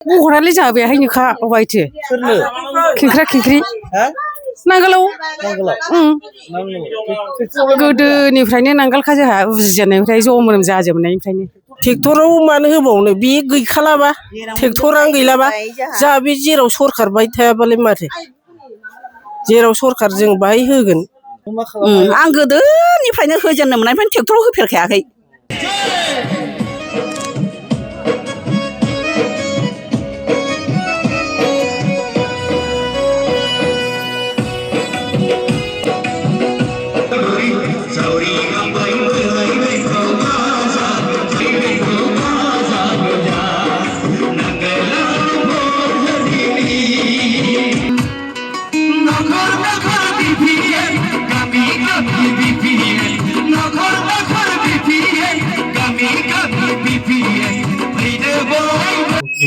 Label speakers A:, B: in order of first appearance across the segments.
A: बहरालै जोंहा बेहायनोखा अबायथो
B: सोरनो
A: खेंख्रा खेंख्रि नांगोलाव गोदोनिफ्रायनो नांगोलखा जोंहा उजिजेननायनिफ्राय ज'मोन जाजोबनायनिफ्रायनो
C: ट्रेक्टराव मानो होबावनो बे गैखालाबा ट्रेक्टरानो गैलाबा जोंहा बे जेराव सरखार बाय थायाबालाय माथो जेराव सरखार जों बाहाय होगोन
D: आं गोदोनिफ्रायनो होजेननो मोननायनिफ्रायनो ट्रेक्टराव होफेरखायाखै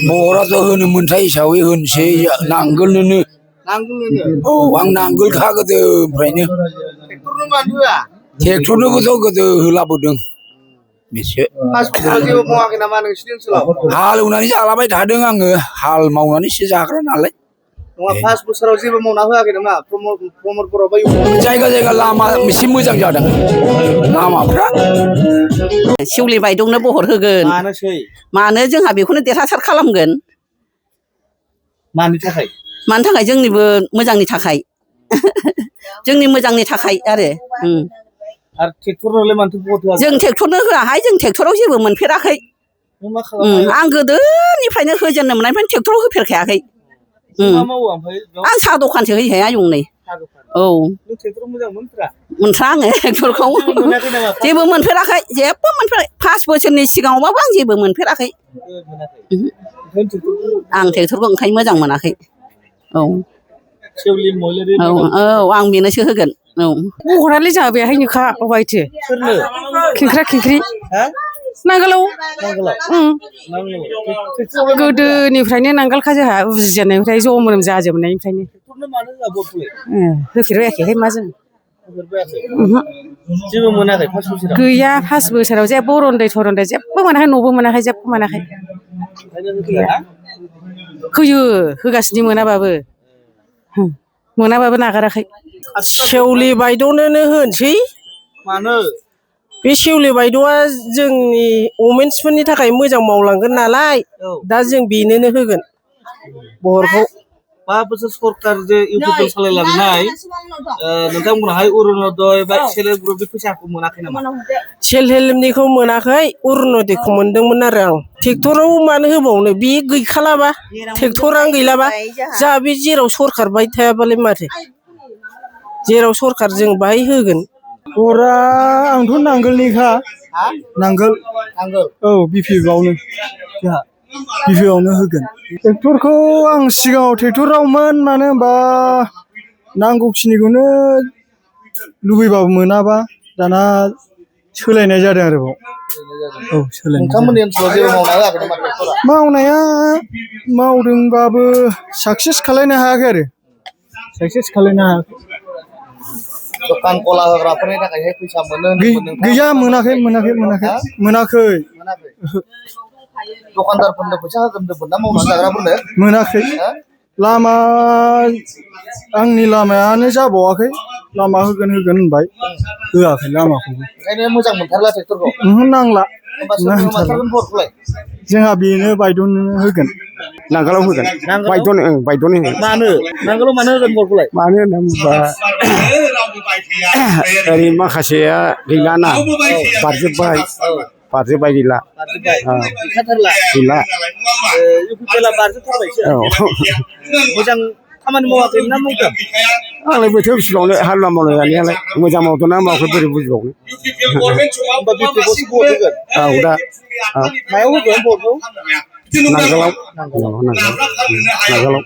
E: बहराथ' होनो मोनथाय हिसाबै होनोसै नांगोलनोनो औ आं नांगोलखा गोदोनिफ्रायनो ट्रेक्टरनोबोथ' गोदो होलाबोदों बेसो हालेवनानै जालाबाय थादों आङो हाल मावनानैसो जाग्रा नालाय
B: पास बोसोराव जेबो मावना होआखै नामा प्रमदफोराव
E: जायगा जायगा लामा एसे मोजां जादों लामाफ्रा
D: सिउलि बायदंनो बहर होगोन मानो जोंहा बेखौनो देरहासार खालामगोन
B: मानि थाखाय
D: जोंनिबो मोजांनि थाखाय जोंनि मोजांनि थाखाय आरो
B: ट्रेक्टरनोलाय मानोथो भट होआ
D: जों ट्रेक्टरनो होआहाय जों ट्रेक्टराव जेबो मोनफेराखै आं गोदोनिफ्रायनो होजेननो मोननायनिफ्रायनो ट्रेक्टराव होफेरखायाखै आं साहा दखानसो होयोहाय आयं नै औ मोनथ्रा आङो ट्रेक्टरखौ जेबो मोनफेराखै पास बोसोरनि सिगाङावबाबो आं जेबो मोनफेराखै आं ट्रेक्टरखौ ओंखायनो मोजां मोनाखै औ आं बेनोसो होगोन औ
A: बहरालै जोंहा बेहायनोखा अबायथो खेंख्रा खेंख्रि नांगोलाव गोदोनिफ्रायनो नांगोलखा जोंहा उजिजेननायनिफ्राय ज'मोन जाजोबनायनिफ्रायनो होफेरबायाखैहाय मा जों
B: जेबो मोनाखै पास बोसोराव
A: गैया पास बोसोराव जेबो रन्दै थरन्दै जेबो मोनाखै न'बो मोनाखै जेबो मोनाखै होयो होगासिनो मोनाबाबो नागाराखै
C: सेवलि बायद'नोनो होनोसै
B: मानो
C: बे सेवलि बायद'आ जोंनि वमेन्सफोरनि थाखाय मोजां मावलांगोन नालाय दा जों बेनोनो होगोन बहरखौ
B: 5 बोसोर सरखार जे इउपिपिएल सालायलांनाय नोंथांमोनाहाय अरुणोदय बा सेल्फ हेल्प ग्रुपनि फैसाखौ मोनाखै नामा
C: सेल्फ हेल्पनिखौ मोनाखै अरुणोदयखौ मोनदोंमोन आरो आं ट्रेक्टराव मानो होबावनो बे गैखालाबा ट्रेक्टरानो गैलाबा जोंहा बे जेराव सरखार बाय थायाबालाय माथो जेराव सरखार जों बाहाय होगोन
F: बहरा आंथ' नांगोलनिखा नांगोल औ बिपिएफआवनो जोंहा बिपिएफआवनो होगोन ट्रेक्टरखौ आं सिगाङाव ट्रेक्टरावमोन मानो होनबा नांगौखिनिखौनो लुबैबाबो मोनाबा दाना सोलायनाय जादों आरो औ
B: नोंथांमोननि ओनसोलाव जेबो मावना होआखै नामा ट्रेक्टरा
F: मावनाया मावदोंबाबो साक्सेस खालायनो हायाखै आरो
B: दखान गला होग्राफोरनि थाखायहाय फैसा मोनो
F: गैया मोनाखै
B: दखानदारफोरनो फैसा होगोन ना मावना जाग्राफोरनो
F: मोनाखै लामा आंनि लामायानो जाबावाखै लामा होगोन होनबाय होआखै लामाखौबो
B: ओंखायनो मोजां मोनथारला ट्रेक्टरखौ
F: नांला जोंहा बेनो बायद'नो होगोन
E: नांगोलाव होगोन बायद'नो
B: मानो नांगोलाव मानो होगोन भटखौलाय
E: मानो होनना बुङोबा ओरै माखासेया गैलाना बारजोब्बाय गैला
B: मोजां खामानि मावाखै ना मावदों
E: आंलाय बोथोर बिसिबावनो हालुवा मावनाय जानायालाय मोजां मावदों ना मावाखै बोरै बुजिबावनो औ दा
B: मायाव होगोन भटखौ
E: नांगोलाव